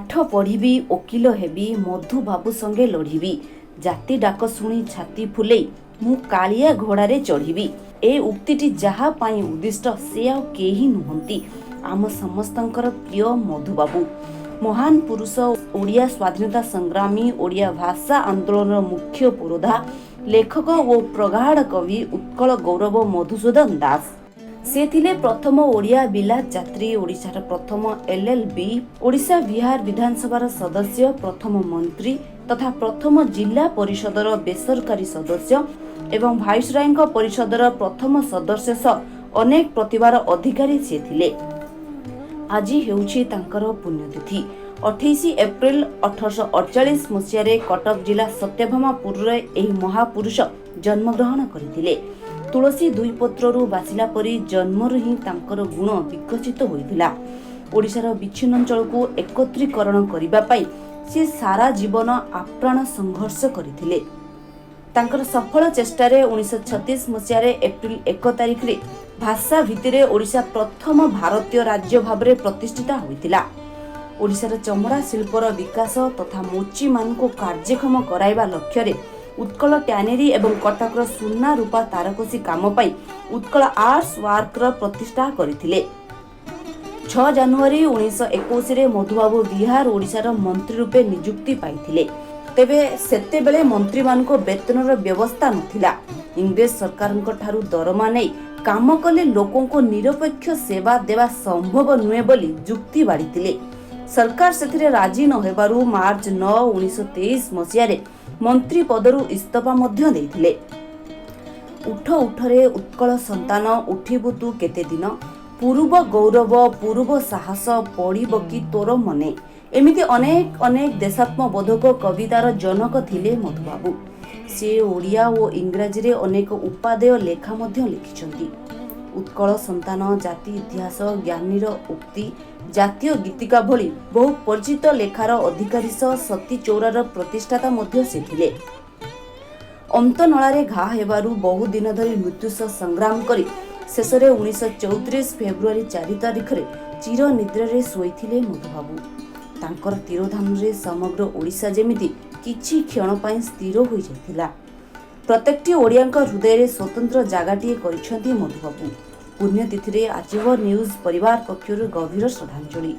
ପାଠ ପଢ଼ିବି, ଓକିଲ ହେବି, ମଧୁବାବୁ ସଙ୍ଗେ ଲଢ଼ିବି, ଜାତି ଡାକ ଶୁଣି ଛାତି ଫୁଲେଇ ମୁଁ କାଳିଆ ଘୋଡ଼ାରେ ଚଢ଼ିବି। ଏ ଉକ୍ତିଟି ଯାହା ପାଇଁ ଉଦ୍ଦିଷ୍ଟ, ସେ ଆଉ କେହି ନୁହନ୍ତି, ଆମ ସମସ୍ତଙ୍କର ପ୍ରିୟ ମଧୁବାବୁ। ମହାନ ପୁରୁଷ, ଓଡ଼ିଆ ସ୍ୱାଧୀନତା ସଂଗ୍ରାମୀ, ଓଡ଼ିଆ ଭାଷା ଆନ୍ଦୋଳନର ମୁଖ୍ୟ ପୁରୋଧା, ଲେଖକ ଓ ପ୍ରଗାଢ଼ କବି ଉତ୍କଳ ଗୌରବ ମଧୁସୂଦନ ଦାସ। ସେ ଥିଲେ ପ୍ରଥମ ଓଡ଼ିଆ ବିଲାତ ଯାତ୍ରୀ, ଓଡ଼ିଶାର ପ୍ରଥମ ଏଲ୍ଏଲ୍ବି, ଓଡ଼ିଶା ବିହାର ବିଧାନସଭାର ସଦସ୍ୟ, ପ୍ରଥମ ମନ୍ତ୍ରୀ ତଥା ପ୍ରଥମ ଜିଲ୍ଲା ପରିଷଦର ବେସରକାରୀ ସଦସ୍ୟ ଏବଂ ଭାଇସରାୟଙ୍କ ପରିଷଦର ପ୍ରଥମ ସଦସ୍ୟ ସହ ଅନେକ ପ୍ରତିଭାର ଅଧିକାରୀ ସେ ଥିଲେ। ଆଜି ହେଉଛି ତାଙ୍କର ପୁଣ୍ୟତିଥି। 28 ଏପ୍ରିଲ 1848 ମସିହାରେ କଟକ ଜିଲ୍ଲା ସତ୍ୟଭାମାପୁରରେ ଏହି ମହାପୁରୁଷ ଜନ୍ମଗ୍ରହଣ କରିଥିଲେ। ତୁଳସୀ ଦୁଇ ପତ୍ରରୁ ବାସିଲା ପରି ଜନ୍ମରୁ ହିଁ ତାଙ୍କର ଗୁଣ ବିକଶିତ ହୋଇଥିଲା। ଓଡ଼ିଶାର ବିଚ୍ଛିନ୍ନାଞ୍ଚଳକୁ ଏକତ୍ରୀକରଣ କରିବା ପାଇଁ ସେ ସାରା ଜୀବନ ଆପ୍ରାଣ ସଂଘର୍ଷ କରିଥିଲେ। ତାଙ୍କର ସଫଳ ଚେଷ୍ଟାରେ 1936 ମସିହାରେ ଏପ୍ରିଲ 1 ତାରିଖରେ ଭାଷା ଭିତ୍ତିରେ ଓଡ଼ିଶା ପ୍ରଥମ ଭାରତୀୟ ରାଜ୍ୟ ଭାବରେ ପ୍ରତିଷ୍ଠିତ ହୋଇଥିଲା। ଓଡ଼ିଶାର ଚମଡ଼ା ଶିଳ୍ପର ବିକାଶ ତଥା ମୋଚିମାନଙ୍କୁ କାର୍ଯ୍ୟକ୍ଷମ କରାଇବା ଲକ୍ଷ୍ୟରେ ଉତ୍କଳ ଟ୍ୟାନେରୀ ଏବଂ କଟକର ସୁନା ରୂପା ତାରକସି କାମ ପାଇଁ ଉତ୍କଳ ଆର୍ଟସ ୱାର୍କର ପ୍ରତିଷ୍ଠା କରିଥିଲେ। 6 ଜାନୁଆରୀ 1921ରେ ମଧୁବାବୁ ବିହାର ଓଡ଼ିଶାର ମନ୍ତ୍ରୀ ରୂପେ ନିଯୁକ୍ତି ପାଇଥିଲେ। ତେବେ ସେତେବେଳେ ମନ୍ତ୍ରୀମାନଙ୍କ ବେତନର ବ୍ୟବସ୍ଥା ନଥିଲା। ଇଂରେଜ ସରକାରଙ୍କ ଠାରୁ ଦରମା ନେଇ କାମ କଲେ ଲୋକଙ୍କୁ ନିରପେକ୍ଷ ସେବା ଦେବା ସମ୍ଭବ ନୁହେଁ ବୋଲି ଯୁକ୍ତି ବାଢ଼ିଥିଲେ। ସରକାର ସେଥିରେ ରାଜି ନ ହେବାରୁ ମାର୍ଚ୍ଚ 9, 1923 ମସିହାରେ ମନ୍ତ୍ରୀ ପଦରୁ ଇସ୍ତଫା ମଧ୍ୟ ଦେଇଥିଲେ। ଉଠ ଉଠରେ ଉତ୍କଳ ସନ୍ତାନ, ଉଠିବୁ ତୁ କେତେ ଦିନ, ପୂର୍ବ ଗୌରବ ପୂର୍ବ ସାହସ ପଡ଼ିବ କି ତୋର ମନେ, ଏମିତି ଅନେକ ଅନେକ ଦେଶାତ୍ମବୋଧକ କବିତାର ଜନକ ଥିଲେ ମଧୁବାବୁ। ସେ ଓଡ଼ିଆ ଓ ଇଂରାଜୀରେ ଅନେକ ଉପାଦେୟ ଲେଖା ମଧ୍ୟ ଲେଖିଛନ୍ତି। ଉତ୍କଳ ସନ୍ତାନ, ଜାତି ଇତିହାସ, ଜ୍ଞାନୀର ଉକ୍ତି, ଜାତୀୟ ଗୀତିକା ଭଳି ବହୁ ପରିଚିତ ଲେଖାର ଅଧିକାରୀ ସହ ସତୀ ଚୌରାର ପ୍ରତିଷ୍ଠାତା ମଧ୍ୟ ସେ ଥିଲେ। ଅନ୍ତନଳାରେ ଘା ହେବାରୁ ବହୁ ଦିନ ଧରି ମୃତ୍ୟୁ ସହ ସଂଗ୍ରାମ କରି ଶେଷରେ 1934 ଫେବୃଆରୀ 4 ତାରିଖରେ ଚିର ନିଦ୍ରାରେ ଶୋଇଥିଲେ ମଧୁବାବୁ। ତାଙ୍କର ତିରୋଧାନରେ ସମଗ୍ର ଓଡ଼ିଶା ଯେମିତି କିଛି କ୍ଷଣ ପାଇଁ ସ୍ଥିର ହୋଇଯାଇଥିଲା। ପ୍ରତ୍ୟେକଟି ଓଡ଼ିଆଙ୍କ ହୃଦୟରେ ସ୍ୱତନ୍ତ୍ର ଜାଗାଟିଏ କରିଛନ୍ତି ମଧୁବାବୁ। ପୁଣ୍ୟତିଥିରେ ଆଜୀବ ନ୍ୟୁଜ୍ ପରିବାର ପକ୍ଷରୁ ଗଭୀର ଶ୍ରଦ୍ଧାଞ୍ଜଳି।